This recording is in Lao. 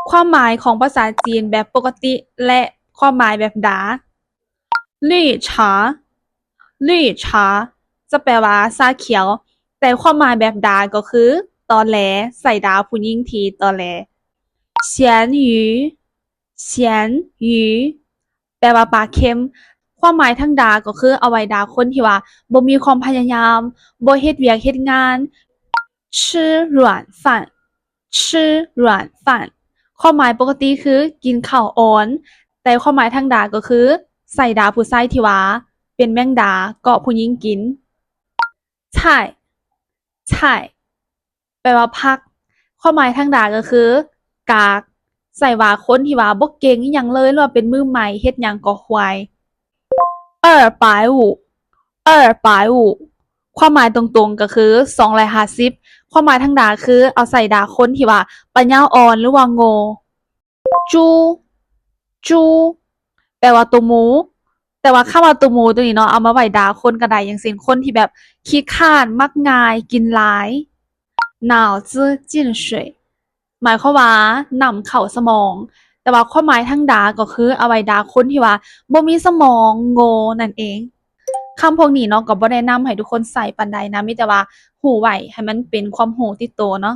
ຄວາມໝາຍຂອງພາສາຈີນແບບປົກກະຕິ ແລະ ຄວາມໝາຍແບບດາ. 绿茶 绿茶 ຈະແປວ່າຊາຂຽວ, ແຕ່ຄວາມໝາຍແບບດາກໍຄື ຕໍແຫຼ, ໃສ່ດາຜູ້ຍິງທີ່ຕໍແຫຼ. 咸鱼 咸鱼 ແປວ່າປາກເຄັມ. ຄວາມໝາຍທາງດາກໍຄືເອົາໄວ້ດ່າຄົນທີ່ວ່າບໍ່ມີຄວາມພະຍາຍາມ, ບໍ່ເຮັດວຽກເຮັດງານ. 吃软饭 吃软饭 ຄວາມໝາຍປົກກະຕິຄືກິນເຂົ້າອ່ອນ, ແຕ່ຄວາມໝາຍທາງດາກໍຄືໃສ່ດ່າຜູ້ຊາຍທີ່ວ່າເປັນແມງດາເກາະຜູ້ຍິງກິນ. 菜 菜 ແປວ່າຜັກ. ຄວາມໝາຍທາງດາກໍຄືກາກ, ໃສ່ວ່າຄົນທີ່ວ່າບໍ່ເກັ່ງອີ່ຫຍັງເລີຍ ຫຼືວ່າເປັນມືໃໝ່ ເຮັດຫຍັງກໍຫ່ວຍ. 二百五 二百五 ຄວາມໝາຍຕົງໆກໍຄືສອງຮ້ອຍຫ້າສິບ. ຄວາມໝາຍທາງດາຄືເອົາໃສ່ດ່າຄົນທີ່ວ່າປັນຍາອ່ອນ ຫຼືວ່າໂງ່. 猪 猪 ແປວ່າໂຕໝູ, ແຕ່ວ່າຄຳວ່າໂຕໝູໂຕນີ້ເນາະ ເອົາມາໄວ້ດ່າຄົນກໍໄດ້, ຢ່າງເຊັ່ນ ຄົນທີ່ແບບຂີ້ຄ້ານ, ມັກງ່າຍ, ກິນຫຼາຍ. 脑子进水 ໝາຍຄວາມວ່ານ້ຳເຂົ້າສະໝອງ, ແຕ່ວ່າຄວາມໝາຍທາງດາກໍຄືເອົາໄວ້ດ່າຄົນທີ່ວ່າບໍ່ມີສະໝອງ, ໂງ່ ນັ້ນເອງ. ຄຳພວກນີ້ເນາະ ກໍບໍ່ແນະນຳໃຫ້ທຸກຄົນໃຊ້ປານໃດນະ, ມີແຕ່ວ່າຮູ້ໄວ້ໃຫ້ມັນເປັນຄວາມຮູ້ຕິດໂຕເນາະ.